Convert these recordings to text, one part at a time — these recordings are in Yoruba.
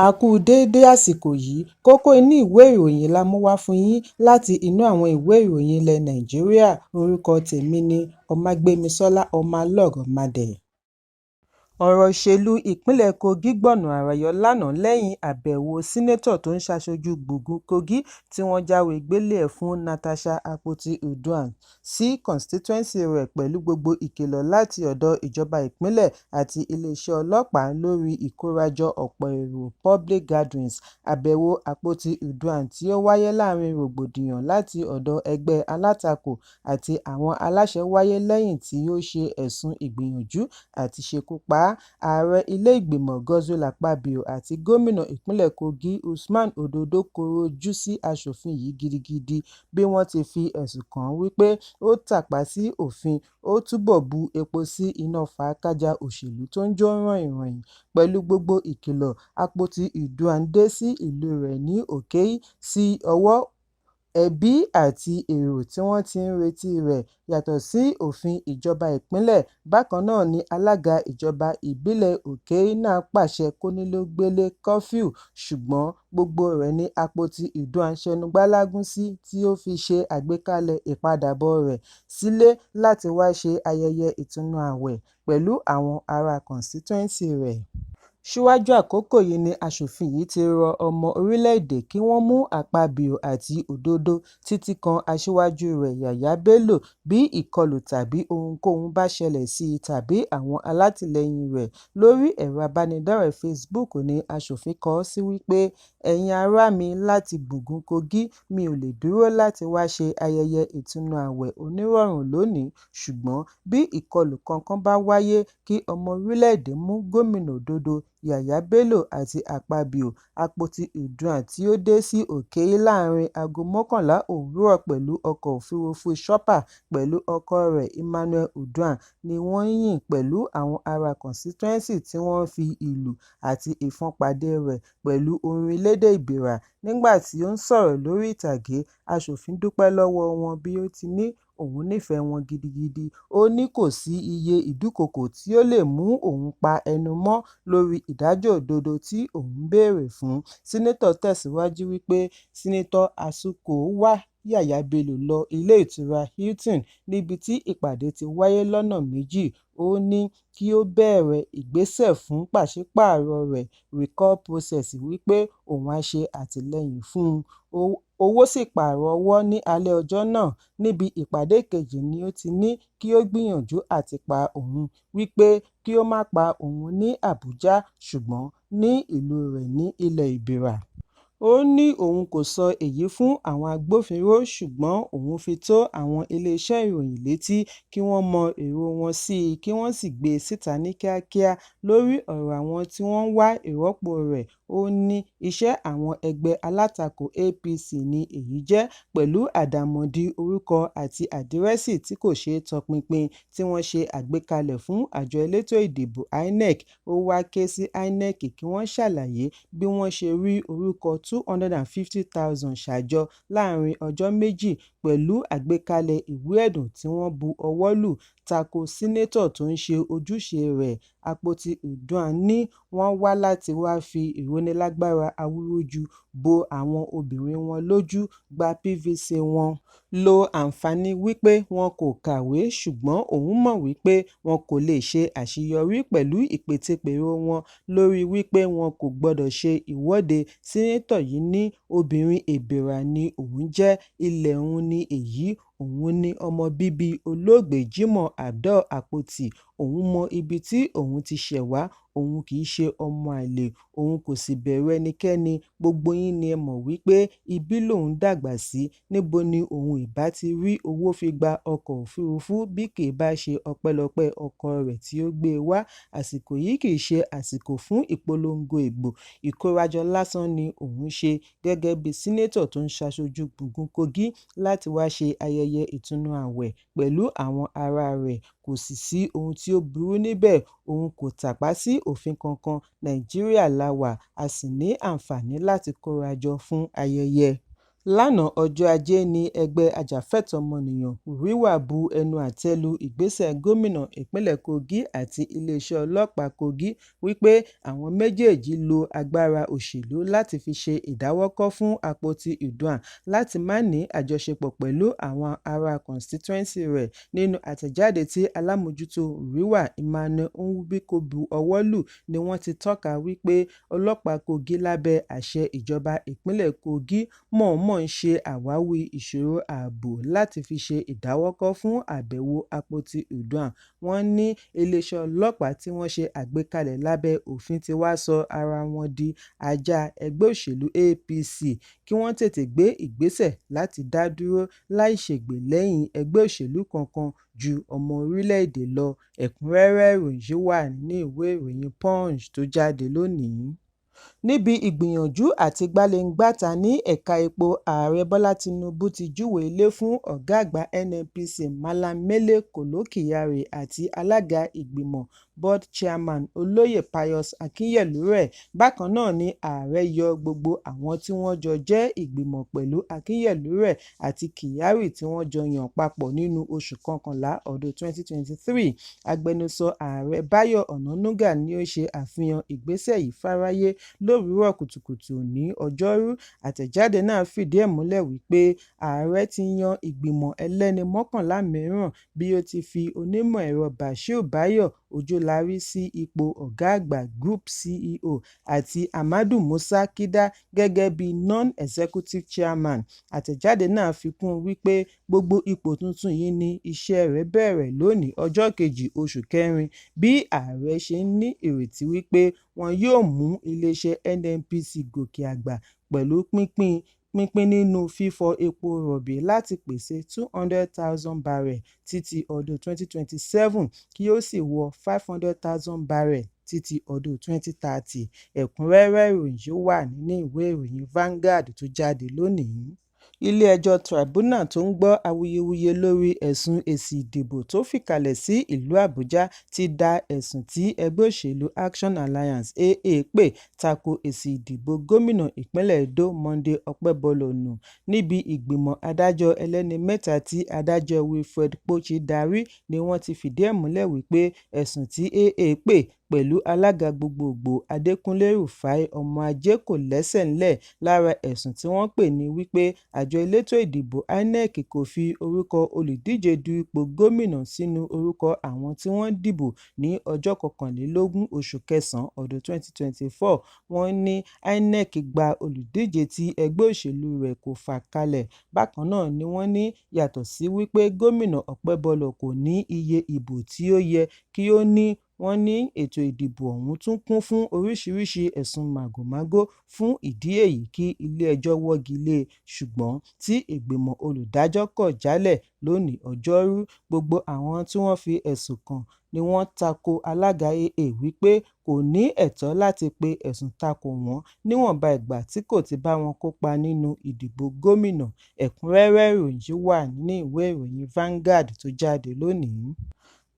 A kú déédé àsìkò yìí. Kókó inú ìwé ìròyìn la mú wá fún yín láti inú àwọn ìwé ìròyìn ilẹ̀ Nàìjíríà. Orúkọ tèmi ni Ọmágbémisọ́lá Ọmọlọ́rọ̀mádé. Ọ̀rọ̀ òṣèlú ìpínlẹ̀ Kogi gbọ̀nà àrà yọ lánàá lẹ́yìn àbẹ̀wò Seneto tó ń ṣaṣojú gbùngbùn Kogi tí wọ́n jáwèé gbélé ẹ̀ fún Natasha Akpoti-Uduaghan sí kọ́ńsítútúwẹ́ǹsì rẹ̀ pẹ̀lú gbogbo ìkìlọ̀ láti ọ̀dọ̀ ìjọba ìpínlẹ̀ àti iléeṣẹ́ ọlọ́pàá lórí ìkórajọ ọ̀pọ̀ èrò public gatherings. Àbẹ̀wò Akpoti-Uduaghan tí ó wáyé láàrin rògbòdìyàn láti ọ̀dọ̀ ẹgbẹ́ alátakò àti àwọn aláṣẹ wáyé lẹ́yìn tí ó ṣe ẹ̀sùn ìgbìyànjú àti ṣekú pa á. Ààrẹ ilé ìgbìmọ̀ Godswill Akpabio àti gómìnà ìpínlẹ̀ Kogi Usman Ododo kọ̀rọ̀ ojú sí aṣòfin yìí gidigidi bí wọ́n ti fi ẹ̀sùn kàn án wípé ó tàpá sí òfin, ó túbọ̀ bu epo sí iná fàákájàá òṣèlú tó ń jó ròhìnròhìn. Pẹ̀lú gbogbo ìkìlọ̀, Akpoti-Uduaghan dé sí ìlú rẹ̀ ní Òkèì sí ọwọ́ ẹbí àti èrò tí wọ́n ti ń retí rẹ̀. Yàtọ̀ sí òfin ìjọba ìpínlẹ̀, bákan náà ni alága ìjọba ìbílẹ̀ Òkèì náà pàṣẹ kónílé-ó-gbélé curfew, ṣùgbọ́n gbogbo rẹ̀ ni Akpoti-Uduaghan ṣẹnu gbálágún sí tí ó fi ṣe àgbékalẹ̀ ìpadàbọ̀ rẹ̀ sílé láti wá ṣe ayẹyẹ ìtúnu ààwẹ̀ pẹ̀lú àwọn ará kọ́ńsítútúwẹ́ǹsì rẹ̀. Síwájú àkókò yìí ni aṣòfin yìí ti rọ ọmọ orílẹ̀-èdè kí wọ́n mú Akpabio àti Òdòdó títí kan aṣíwájú rẹ̀ Yahaya Bello bí ìkọlù tàbí ohunkóhun bá ṣẹlẹ̀ sí i tàbí àwọn alátìlẹyìn rẹ̀. Lórí ẹ̀rọ ìbánidọ́rẹ̀ẹ́ Facebook ní aṣòfin kọ sí wípé, "Ẹ̀yin ará mi láti gbùngbùn Kogi, mi ò lè dúró láti wá ṣe ayẹyẹ ìtúnu ààwẹ̀ onírọ̀rùn lónìí, ṣùgbọ́n bí ìkọlù kankan bá wáyé, kí ọmọ orílẹ̀-èdè mú Gómìnà Òdòdó, Yahaya Bello àti Akpabio." Akpoti-Uduaghan tí ó dé sí Òkèì láàrin aago 11 òwúrọ̀ pẹ̀lú ọkọ̀ òfurufú Chopper pẹ̀lú ọkọ rẹ̀ Emmanuel Uduaghan ni wọ́n yìn pẹ̀lú àwọn ará kọ́ńsítútúwẹ́ǹsì tí wọ́n fi ìlù àti ìfọ́n pàdé rẹ̀ pẹ̀lú orin lédè Ìbìrà. Nígbà tí ó ń sọ̀rọ̀ lórí ìtàgé, aṣòfin dúpẹ́ lọ́wọ́ wọn bí ó ti ní òun nífẹ̀ẹ́ wọn gidigidi. Ó ní kò sí iye ìdúkookò tí ó lè mú òun pa ẹnu mọ́ lórí ìdájọ́ òdodo tí òun ń béèrè fún. Seneto tẹ̀síwájú wípé Seneto Asuquo wá Yahaya Bello lọ ilé ìtura Hilton níbi tí ìpàdé ti wáyé lọ́nà méjì. Ó ní kí ó bẹ̀rẹ̀ ìgbésẹ̀ fún pàṣípààrọ̀ rẹ̀ recall process wípé òun á ṣe àtìlẹ́yìn fún un, owó sì pààrọ̀ ọwọ́ ní alẹ́ ọjọ́ náà. Níbi ìpàdé kejì ni ó ti ní kí ó gbìyànjú àti pa òun, wípé kí ó má pa òun ní Àbújá ṣùgbọ́n ní ìlú rẹ̀ ní ilẹ̀ Ìbìrà. Ó ní òun kò sọ èyí fún àwọn agbófinró ṣùgbọ́n òun fi tó àwọn iléeṣẹ́ ìròyìn létí kí wọ́n mọ èrò wọn sí i kí wọ́n sì gbé e síta ní kíákíá. Lórí ọ̀rọ̀ àwọn tí wọ́n ń wá ìrọ́pò rẹ̀, ó ní iṣẹ́ àwọn ẹgbẹ́ alátakò APC ni èyí jẹ́ pẹ̀lú àdàmọ̀dì orúkọ àti àdírẹ́sì tí kò ṣeé tọpinpin tí wọ́n ṣe àgbékalẹ̀ fún àjọ elétò ìdìbò INEC. Ó wáá ké sí INEC kí wọ́n ṣàlàyé bí wọ́n ṣe rí orúkọ 250,000 ṣà jọ láàrin ọjọ́ méjì pẹ̀lú àgbékalẹ̀ ìwé ẹ̀dùn tí wọ́n bu ọwọ́ lù tako Seneto tó ń ṣe ojúṣe rẹ̀. Akpoti-Uduaghan ní wọ́n wá láti wáá fi ìrónílágbára awúrúju bo àwọn obìnrin wọn lójú, gba PVC wọn, lo àǹfààní wípé wọn kò kàwé ṣùgbọ́n òun mọ̀ wípé wọn kò lè ṣe àṣeyọrí pẹ̀lú ìpète-pèrò wọn lórí wípé wọn kò gbọdọ̀ ṣe ìwọ́de. Seneto yìí ní obìnrin Ebira ni òun jẹ́, ilé òun ní èyí, òun ní ọmọ bíbí olóògbé Jimoh Abdul Akpoti, òun mọ ibi tí òun ti ṣẹ̀ wá, òun kì í ṣe ọmọ àlè, òun kò sì bẹ̀rù ẹnikẹ́ni. Gbogbo yín ni ẹ mọ̀ wípé ibi lòun dàgbà sí, níbo ni òun ìbá ti rí owó fi gba ọkọ̀ òfurufú bí kì í báá ṣe ọpẹ́lọpẹ́ ọkọ rẹ̀ tí ó gbé e wá. Àsìkò yìí kì í ṣe àsìkò fún ìpolongo ìbò, ìkórajọ lásán ni òun ṣe gẹ́gẹ́ bí Seneto tó ń ṣaṣojú gbùngbùn Kogi láti wáá ṣe ayẹyẹ ìtúnu ààwẹ̀ pẹ̀lú àwọn ará rẹ̀. Kò sì sí ohun tí ó burú níbẹ̀, òun kò tàpá sí òfin kankan. Nàìjíríà la wà, a sì ní àǹfààní láti kóra jọ fún ayẹyẹ. Lánàá ọjọ́ Ajé ní ẹgbẹ́ ajàfẹ́tọ̀ọ́ ọmọnìyàn HURIWA bu ẹnu àtẹ́ lu ìgbésẹ̀ gómìnà ìpínlẹ̀ Kogi àti iléeṣẹ́ ọlọ́pàá Kogi wípé àwọn méjèèjì lo agbára òṣèlú láti fi ṣe ìdáwọ́kọ̀ fún Akpoti-Uduaghan láti má ní àjọṣepọ̀ pẹ̀lú àwọn ará constituency rẹ̀. Nínú àtẹ̀jáde tí alámòójútó HURIWA Emmanuel Onwubiko bu ọwọ́ lù ni wọ́n ti tọ́ka wípé ọlọ́pàá Kogi lábẹ́ àṣẹ ìjọba ìpínlẹ̀ Kogi mọ̀ọ́mọ̀ ń ṣe àwáwí ìṣòro ààbò láti fi ṣe ìdáwọ́kọ̀ fún àbẹ̀wò Akpoti-Uduaghan. Wọ́n ní iléeṣẹ́ ọlọ́pàá tí wọ́n ṣe àgbékalẹ̀ lábẹ́ òfin ti wá sọ ara wọn di ajá ẹgbẹ́ òṣèlú APC, kí wọ́n tètè gbé ìgbésẹ̀ láti dá dúró láì ṣègbè lẹ́yìn ẹgbẹ́ òṣèlú kankan ju ọmọ orílẹ̀-èdè lọ. Ẹ̀kúnrẹ́rẹ́ ìròyìn yìí wà nínú ìwé ìròyìn Punch tó jáde lónìí. Níbi ìgbìyànjú àti gbalé-gbàtà ní ẹ̀ka epo, Ààrẹ Bọ́lá Tinubu ti júwèé ilé fún ọ̀gá àgbà NNPC Mallam Mele Kolo Kyari àti alága ìgbìmọ̀ Board Chairman Olóyè Pius Akinyelure. Bákan náà ni ààrẹ yọ gbogbo àwọn tí wọ́n jọ jẹ́ ìgbìmọ̀ pẹ̀lú Akinyelure àti Kyari tí wọ́n jọ yàn papọ̀ nínú oṣù kọkànlá ọdún 2023. Agbẹnusọ ààrẹ Báyọ̀ Ọ̀nànúgà ni ó ṣe àfihàn ìgbésẹ̀ yìí fáráyé lówùúrọ̀ kùtùkùtù òní Ọjọ́rú. Àtẹ̀jáde náà fìdí ẹ̀ múlẹ̀ wípé ààrẹ ti yan ìgbìmọ̀ ẹlẹ́ni 11 mìíràn bí ó ti fi onímọ̀-ẹ̀rọ Bashir Bayo Ojulari sí ipò ọ̀gá àgbà Group CEO àti Ahmadu Musa Kida gẹ́gẹ́ bí Non-Executive Chairman. Àtẹ̀jáde náà fi kún un wípé gbogbo ipò tuntun yìí ni iṣẹ́ rẹ̀ bẹ̀rẹ̀ lónìí ọjọ́ kejì oṣù kẹrin, bí ààrẹ ṣe ní ìrètí wípé wọn yóò mú iléeṣẹ́ NNPC gòkè àgbà pẹ̀lú pínpín nínú fífọ epo rọ̀bì láti pèsè 200,000 barrel títí ọdún 2027 kí ó sì wọ 500,000 barrel títí ọdún 2030. Ẹ̀kúnrẹ́rẹ́ ìròyìn yìí wà nínú ìwé ìròyìn Vanguard tó jáde lónìí. Ilé-ẹjọ́ Tribunal tó ń gbọ́ awuyewuye lórí ẹ̀sùn èsì ìdìbò tó fìkàlẹ̀ sí ìlú Àbújá ti da ẹ̀sùn tí ẹgbẹ́ òṣèlú Action Alliance (AA) pè tako èsì ìdìbò gómìnà ìpínlẹ̀ Edo Monday Okpebholo nù. Níbi ìgbìmọ̀ adájọ́ ẹlẹ́ni mẹ́ta tí adájọ́ Wilfred Kpochi darí ni wọ́n ti fìdí ẹ̀ múlẹ̀ wípé ẹ̀sùn tí AA pè pẹ̀lú alága gbogboògbò Adékúnlé Rufai Ọmọajé kò lẹ́sẹ̀ ńlẹ̀. Lára ẹ̀sùn tí wọ́n pè ní wípé àjọ elétò ìdìbò INEC kò fi orúkọ olùdíje du ipò gómìnà sínú orúkọ àwọn tí wọ́n dìbò ní ọjọ́ 21 oṣù kẹsàn-án ọdún 2024. Wọ́n ní INEC gba olùdíje tí ẹgbẹ́ òṣèlú rẹ̀ kò fà kalẹ̀. Bákan náà ni wọ́n ní yàtọ̀ sí wípé gómìnà Okpebholo kò ní iye ìbò tí ó yẹ kí ó ní, wọ́n ní ètò ìdìbò ọ̀hún tún kún fún oríṣiríṣi ẹ̀sùn màgòmágó, fún ìdí èyí kí ilé-ẹjọ́ wọ́gi lé e, ṣùgbọ́n tí ìgbìmọ̀ olùdájọ́ kọ̀ jálẹ̀ lónìí Ọjọ́rú. Gbogbo àwọn tí wọ́n fi ẹ̀sùn kàn ní wọ́n tako alága AA wípé kò ní ẹ̀tọ́ láti pe ẹ̀sùn tako wọ́n níwọ̀nba ìgbà tí kò ti bá wọn kópa nínú ìdìbò gómìnà. Ẹ̀kúnrẹ́rẹ́ ìròyìn yìí wà nínú ìwé ìròyìn Vanguard tó jáde lónìí.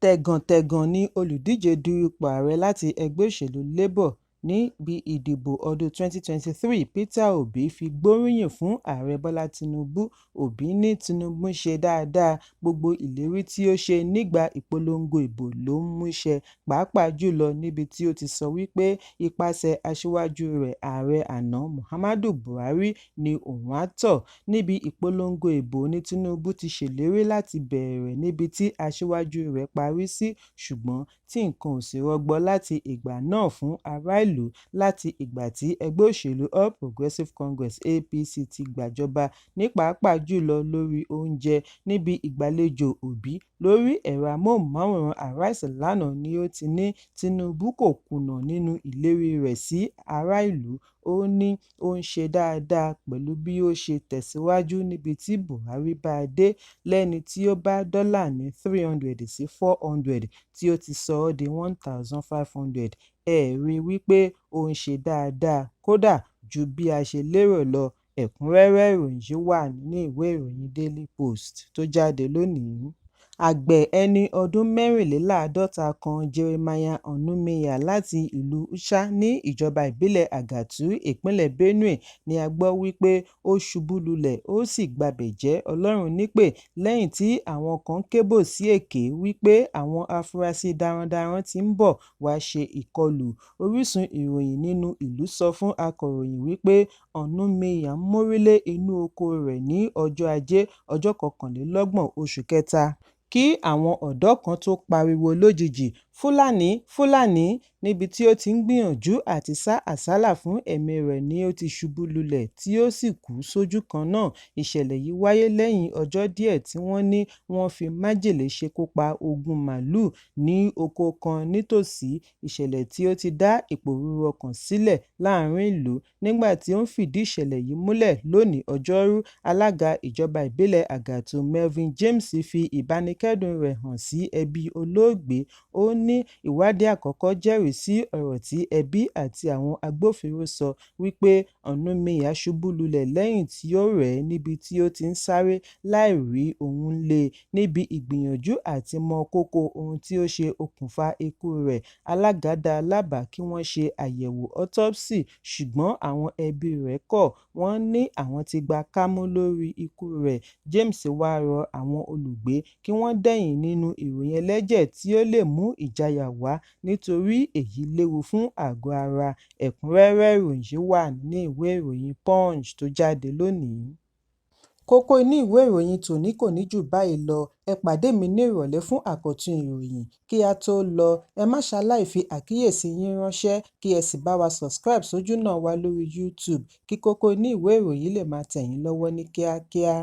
Tẹ̀gàntẹ̀gàn ni olùdíje du ipò ààrẹ láti ẹgbẹ́ òṣèlú Labour níbi ìdìbò ọdún 2023 Peter Obi fi gbóríyìn fún Ààrẹ Bọ́lá Tinubu. Obi ní Tinubu ń ṣe dáadáa, gbogbo ìlérí tí ó ṣe nígbà ìpolongo ìbò ló ń mú ṣẹ, pàápàá jùlọ níbi tí ó ti sọ wípé ipasẹ̀ aṣíwájú rẹ̀ Ààrẹ àná Muhammadu Buhari ni òun á tọ̀. Níbi ìpolongo ìbò ní Tinubu ti ṣèlérí láti bẹ̀rẹ̀ níbi tí aṣíwájú rẹ̀ parí sí, ṣùgbọ́n tí nǹkan ò sì rọgbọ láti ìgbà náà fún ará ìlú láti ìgbà tí ẹgbẹ́ òṣèlú All Progressive Congress (APC) ti gbàjọba ní pàápàá jùlọ lórí oúnjẹ. Níbi ìgbàlejò Obi lórí ẹ̀rọ amóhùnmáwòrán Arise lánàá ni ó ti ní Tinubu kò kùnà nínú ìlérí rẹ̀ sí ará ìlú. Ó ní ó ń ṣe dáadáa pẹ̀lú bí ó ṣe tẹ̀síwájú níbi tí Buhari bá a dé, lẹ́ni tí ó bá dọ́là ní 300 sí 400 tí ó ti sọ ọ́ di 1,500. Ẹ rí i wípé ó ń ṣe dáadáa kódà ju bí a ṣe lérò lọ. Ẹ̀kúnrẹ́rẹ́ ìròyìn yìí wà nínú ìwé ìròyìn Daily Post tó jáde lónìí. Àgbẹ̀ ẹni ọdún mẹ́rìnléláàádọ́ta kan, Jeremiah Onuminya láti ìlú Usha ní ìjọba ìbílẹ̀ Agatu, ìpínlẹ̀ Benue, ni a gbọ́ wípé ó ṣubú lulẹ̀ ó sì gbabẹ̀ jẹ́ Ọlọ́run nípè lẹ́yìn tí àwọn kan kébòsí èké wípé àwọn afurasí darandaran ti ń bọ̀ wá ṣe ìkọlù. Orísun ìròyìn nínú ìlú sọ fún akọ̀ròyìn wípé Onuminya ń mórílé inú oko rẹ̀ ní ọjọ́ Ajé, ọjọ́ 21 oṣù kẹta, kí àwọn ọ̀dọ́ kan tó pariwo lójijì "Fulani! Fulani!" Níbi tí ó ti ń gbìyànjú àti sá àsálà fún ẹ̀mí rẹ̀ ni ó ti ṣubú lulẹ̀ tí ó sì kú sójú kan náà. Ìṣẹ̀lẹ̀ yìí wáyé lẹ́yìn ọjọ́ díẹ̀ tí wọ́n ní wọ́n fi májèlé ṣekú pa ogún màlúù ní oko kan nítòsí, ìṣẹ̀lẹ̀ tí ó ti dá ìpòrúru ọkàn sílẹ̀ láàárín ìlú. Nígbà tí ó ń fìdí ìṣẹ̀lẹ̀ yìí múlẹ̀ lónìí Ọjọ́rú, alága ìjọba ìbílẹ̀ Agatu, Melvin James fi ìbánikẹ́dùn rẹ̀ hàn sí ẹbí olóògbé. Ó ní ìwádìí àkọ́kọ́ jẹ́rìí sí ọ̀rọ̀ tí ẹbí àti àwọn agbófinró sọ wípé Onuminya ṣubú lulẹ̀ lẹ́yìn tí ó rẹ̀ ẹ́ níbi tí ó ti ń sáré láì rí ohun lé e. Níbi ìgbìyànjú àti mọ kókó ohun tí ó ṣe okùnfà ikú rẹ̀, alága dá lábàá kí wọ́n ṣe àyẹ̀wò autopsy ṣùgbọ́n àwọn ẹbí rẹ̀ kọ̀, wọ́n ní àwọn ti gba kámú lórí ikú rẹ̀. James wá rọ àwọn olùgbé kí wọ́n dẹ̀yìn nínú ìròyìn ẹlẹ́jẹ̀ tí ó lè mú ìjayà wá nítorí èyí léwu fún àgọ́ ara. Ẹ̀kúnrẹ́rẹ́ ìròyìn yìí wà nínú ìwé ìròyìn Punch tó jáde lónìí. Kókó inú ìwé ìròyìn tòní kò ní jù báyìí lọ. Ẹ pàdé mi ní ìrọ̀lẹ́ fún àkọ́tún ìròyìn. Kí á tó lọ, ẹ má ṣaláì fi àkíyèsí yín ránṣẹ́ kí ẹ sì bá wa subscribe sójúnà wa lórí YouTube kí kókó inú ìwé ìròyìn lè máa tẹ̀ yín lọ́wọ́ ní kíákíá.